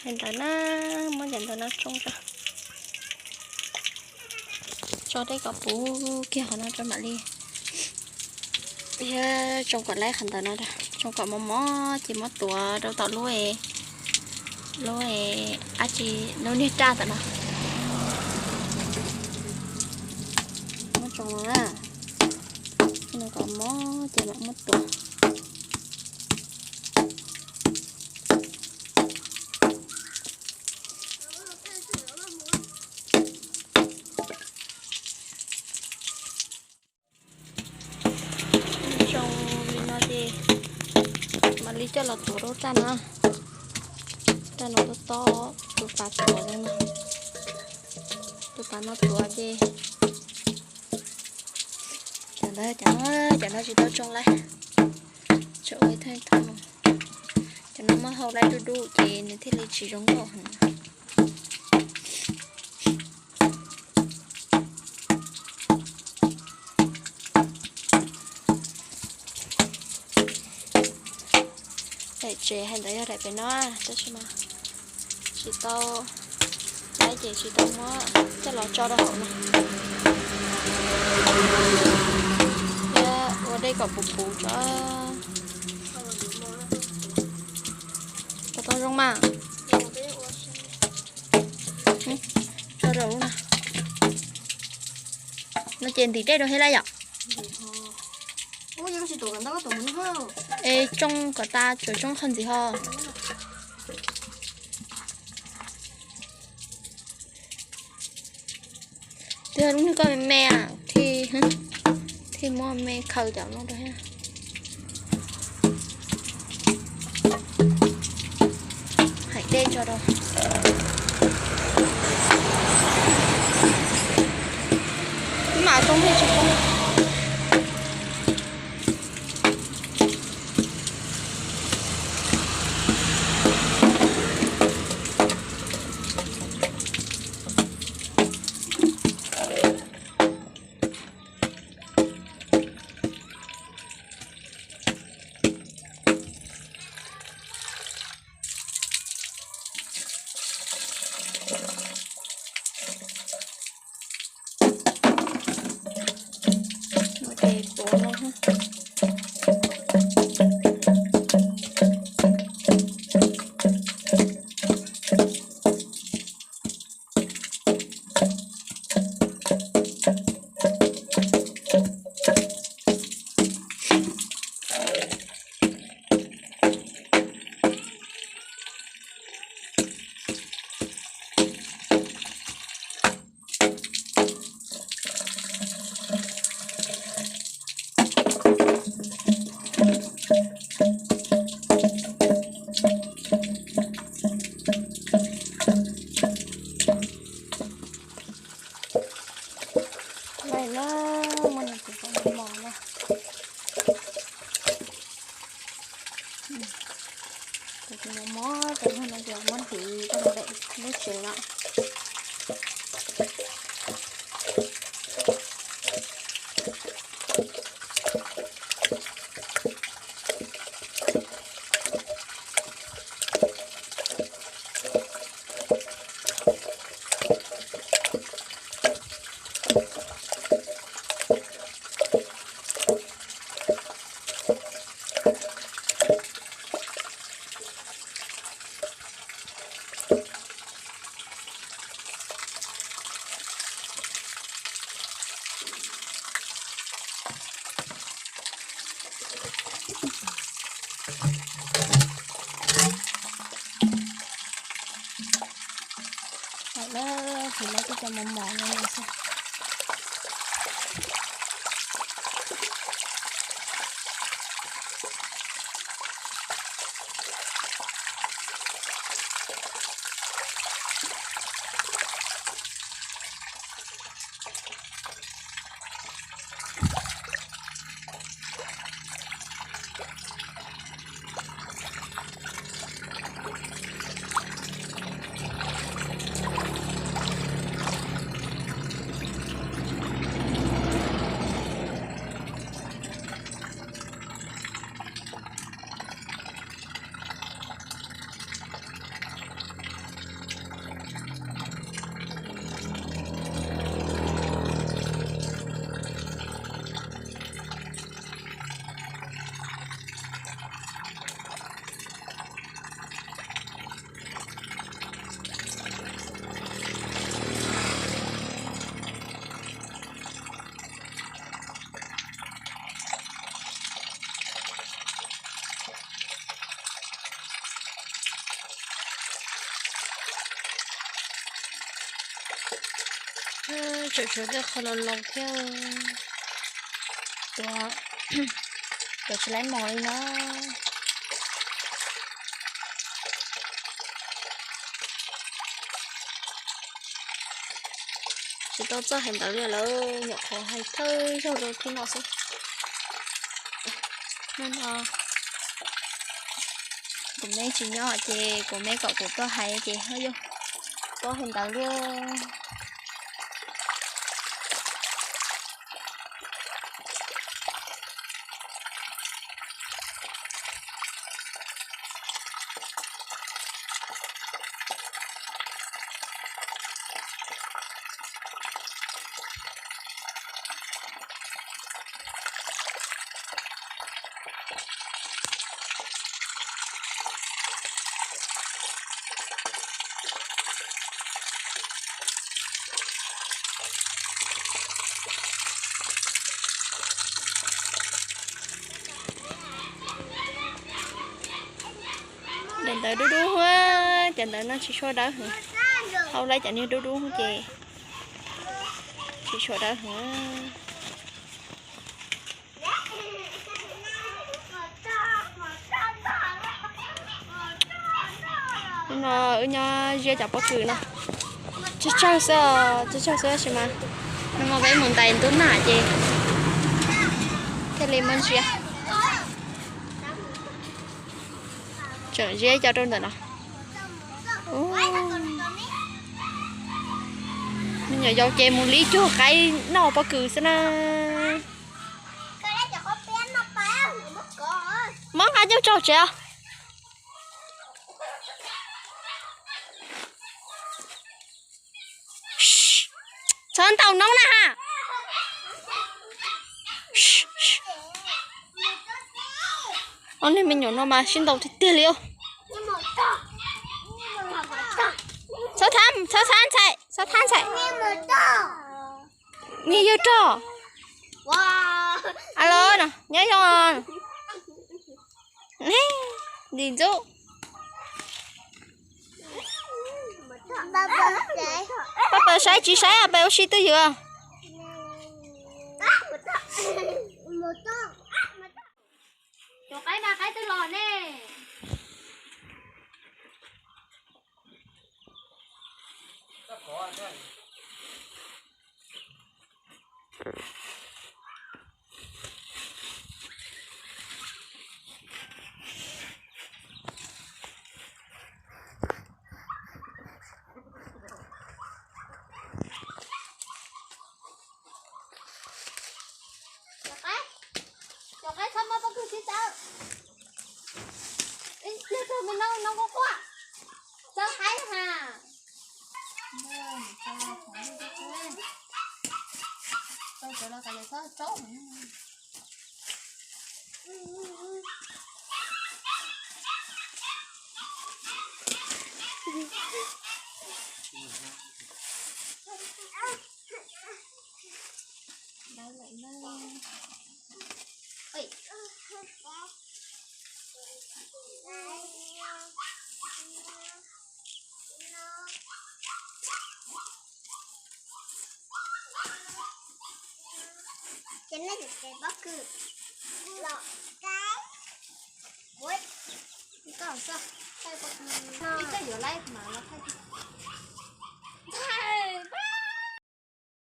Ntawd na, muab cov ntawd no tsoo tso, tso dej kom puv kiag qhov no tso mam li. Thiab tsoo kom laib qhov ntawd no, tsoo kom mos mos ces muab tuav rau tom lub, lub dab tsi, lub niag raj tom no. Muab tsoo no na, no kom mos ces mam muab tuav. Tsoo li no ces mam li coj los tuav rau raj no. Raj no tob tob, tus pas tuav no, tus pas no tuav ces cov ntawd, cov no tsis tau tsoo laib, tsoo ua ib thooj ib thooj. Cov no muab hau laib dub dub ces nws thiaj li tsis zoo nkauj heev. Daim tsev hais ntawd yog daim pem no, tab sis mas tsis tau laib ces tsis tau muab coj los tso rau hauv no. Thiab ua dej kom puv puv tso. Puas tau zoo mas? Tso rau lub no. No ces ntim dej rau thiab lawm yom? Es tsoo kom tas, tsuas tsoo qhov ntxiv ho. Twb yog lub niag koj me me, thiaj muab me khaws cov no rau thiab. Hais dej tso rau. Wb mam tsoo thiaj tsis poob. Lawm na, muaj niag kuv tau mos na. Kuv mos mos rau no ces muab hliv rau hauv daim lub tsev no. Lawm na, hliv lawv cov mos mos no xwb. Tseem tshuav tej qho laus laus thiab. Tuav, tuav tsis laib mos li na. Tsis tau txawj hais ntawv li lawm, nyuam qhuav hais thawj zaug rau thib no xwb. Hnub no kuv me tsis nyob ces kuv me kom kuv tuaj hais ces ho yog tuaj hais ntawv li. Daim ntawv dub dub, cov ntawv no tsis tshua dawb heev. Hau lawm cov niag dub dub ces tsis tshua dawb heev. Hnub no wb nyob ziab cov pob kws no. Tsawg tsawg xwb, tsawg tsawg xwb tab sis mas no mas peb mus ntais ntub nag ces thiaj li muaj ziab. Tseem ziab cov rau ntawm no. Me nyuam yaus ces mus li cuag qaib noj pob kws xwb na. Muab nqa coj tso tsev os. Txhob ntaus noob na ha. Ob niag me nyuam no mas sib ntaus tiag tiag li os. Txhob thab, txhob thab ntxhais, txhob thab ntxhais. Niag yawg rog. Alo no nyob zoo. Ntxim ntxub. Pab pawg saib tsis saib peb ua si twj ywm. Cov qaib mas qaib twb los ne. Cov qaib, cov qaib txhob muab pob kws sib txawv. Ib pliag tag me no no quaj quaj. Txawv qaib ha. Ces nej cov pob kws los, ua, ib txoj yuav laib mas los thaij.